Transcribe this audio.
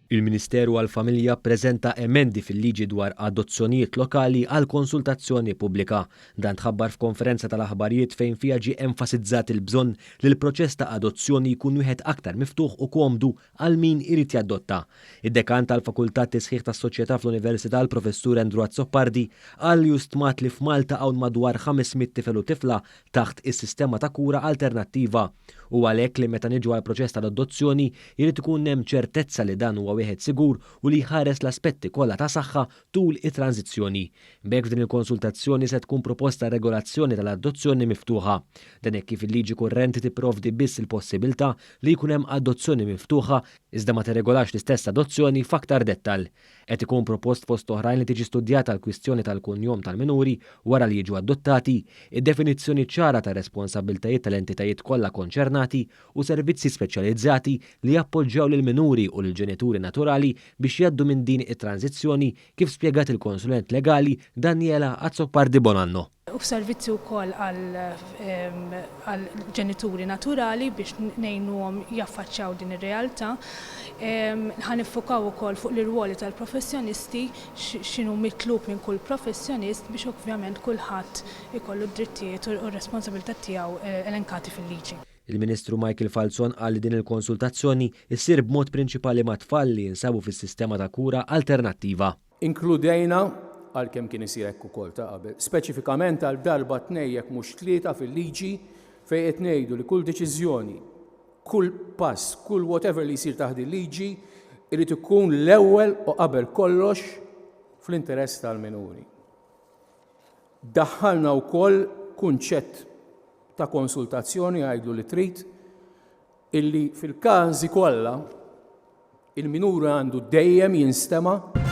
Il-Ministeru għall-Familja ppreżenta emendi fil-liġi dwar adozzjonijiet lokali għal konsultazzjoni pubblika. Dan tħabbar f'konferenza tal-aħbarijiet fejn fiha ġie enfasizzat il-bżonn li l-proċess ta' adozzjoni jkun wieħed aktar miftuħ u komdu għal min irid jadotta. Id-Dekan tal-Fakultà Tisħiħ tas-Soċjetà fl-Università l-Professur Andrew Azzopardi qal li hu stmat li f'Malta hawn madwar 500 tifel u tifla taħt is-sistema ta' kura alternattiva. Hu għalhekk li meta niġu għall-proċess tal-adozzjoni jrid ikun hemm ċertezza li dan huwa wieħed sigur u li jħares l-aspetti kollha ta' saħħa tul it-tranżizzjoni. B'hekk f'din il-konsultazzjoni se tkun proposta regolazzjoni tal-adozzjoni miftuħa. Dan hekk kif il-liġi kurrenti tipprovdi biss il-possibilità li jkun hemm adozzjoni miftuħa iżda ma tirregolax l-istess adozzjoni f'aktar dettall. Qed ikun propost fost oħrajn li tiġi studjata l-kwistjoni tal-kunjom tal-minuri wara li jiġu adottati, id-definizzjoni ċara tar-responsabbiltajiet tal-entitajiet kollha konċernati u servizzi speċjalizzati li jappoġġjaw lill-minuri u lill-ġenituri naturali biex jgħaddu minn din it-tranżizzjoni kif spjegat il-konsulent legali Daniela Azzopardi Bonanno. U servizzi wkoll għal ġenituri naturali biex ngħinuhom jaffaċċjaw din ir-realtà. Ħa niffukaw ukoll fuq l-irwoli tal-professjonisti, x'inhu mitlub minn kull professjonist biex ovvjament kulħadd ikollu d-drittijiet u r-responsabilità tiegħu elenkati fil-liġi. Il-Ministru Michael Falzon qal li din il-konsultazzjoni ssir b'mod prinċipali ma' tfal li jinsabu fis-sistema ta' kura alternattiva. Inkludejna, għalkemm kien isir hekk ukoll ta' qabel, speċifikament għal darba tnejn jekk mhux tlieta fil-liġi fejn qed ngħidu li kull deċiżjoni, kull pass, kull whatever li jsir taħt il-liġi irid ikun l-ewwel u qabel kollox fl-interess tal-minuri. Daħħalna wkoll kunċett ta' konsultazzjoni għidlu li trid illi fil-każi kollha il-minuri għandu dejjem jinstema'.